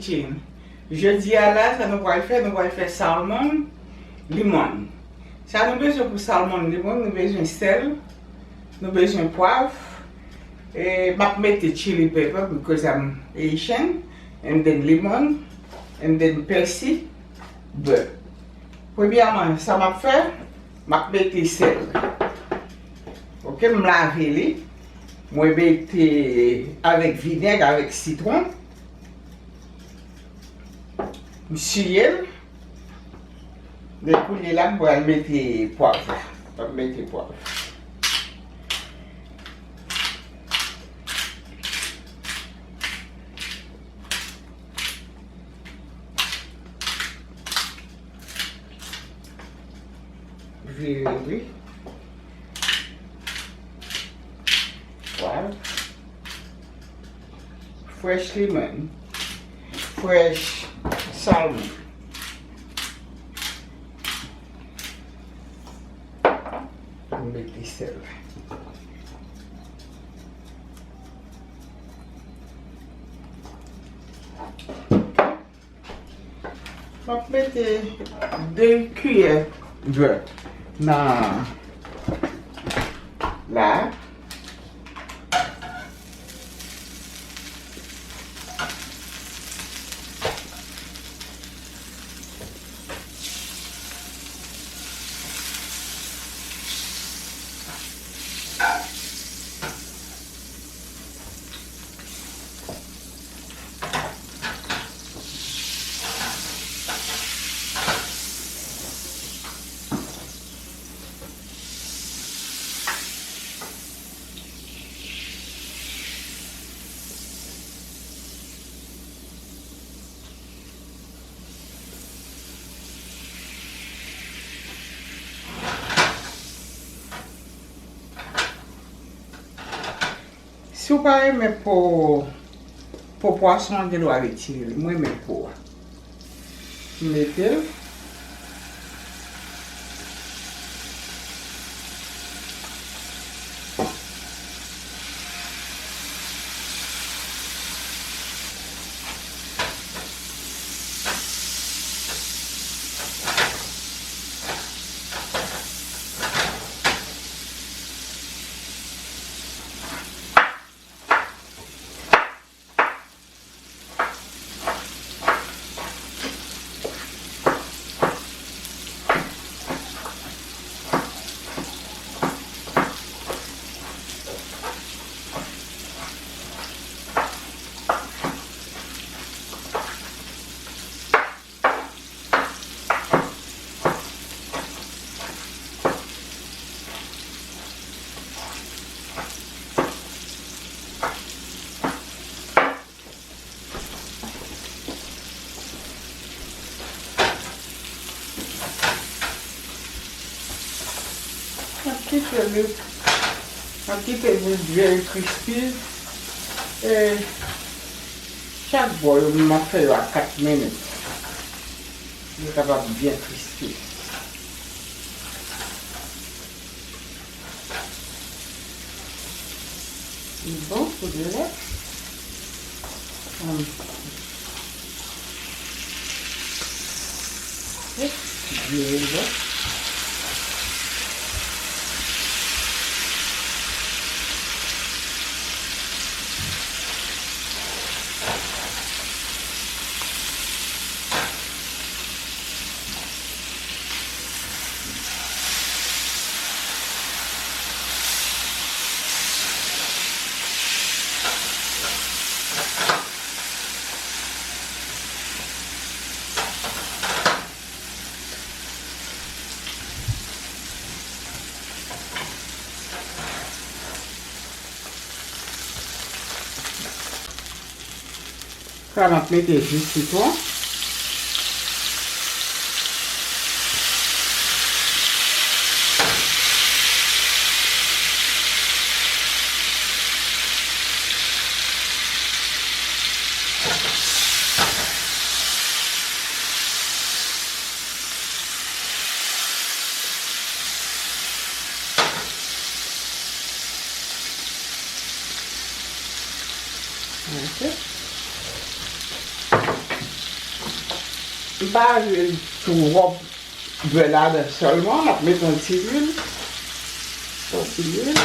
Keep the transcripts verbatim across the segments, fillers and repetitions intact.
Jodi a la, sa nou pral fè, nou pral fè salmon limon. Sa nou bezwen pou salmon limon, nou bezwen sèl, nou bezwen pwav, e m ap mete chili pepper because I'm Haitian, and then limon, and then pèsi, bè. Premyèman, sa m ap fè, m ap mete sèl. Oke, m lave li. Mwen mete avèk vinèg, avèk sitwon. M siye l. Men kounye la, m pral mete pwav la. M ap mete pwav. Vire wi. Pwav. Fresh lemon. Fresh salmon. M mete sèl. M ap mete de kiyè dwèt nan la. Si w pa renmen po, po pwason an, gen dwa retire li. Mwen renmen po a. M mete l. M ap kite li, m ap kite li very crispy. E chak bò yo, m ap fè yo a kat minit. Yo kapab byen crispy. Li bon pou de lè. Hum. Vire l bò. Sa m ap mete jis sitwon. Ok. M pa vle l twòp bè ladan sèlman, m ap met yon ti lwil. Yon ti lwil.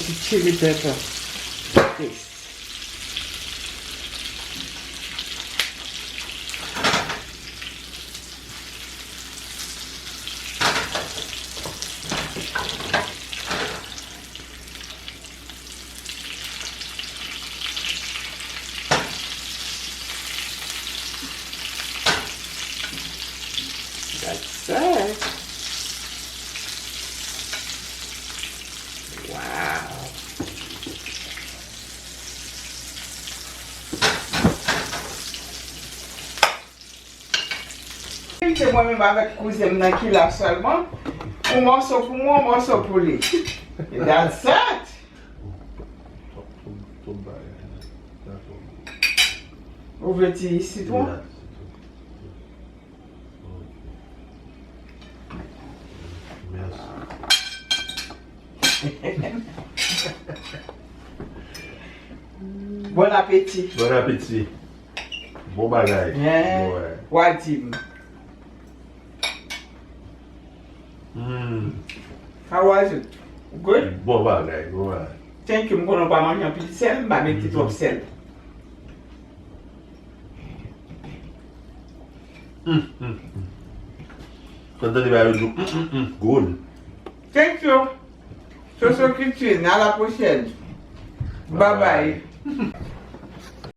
Ti chili pepper. Taste. That's it. Wow. Se mwen menm avèk kouzen m nan ki la sèlman. Yon mòso pou mwen, yon mòso pou li. That's it. Ou vle ti sitwon? Mèsi. Bon apeti. Bon apeti. Bon bagay. Hein? Ouais. Wa di m. Hmm. How was it? Good? Bon bagay, bon bagay. Thank you. M konnen w pa manje anpil sèl, m pa mete twòp sèl. Mm, mm, mm. Kan tande ba yo di, mm, mm, mm, good. Thank you. Soso Kitchen, à la prochaine. Bye bye.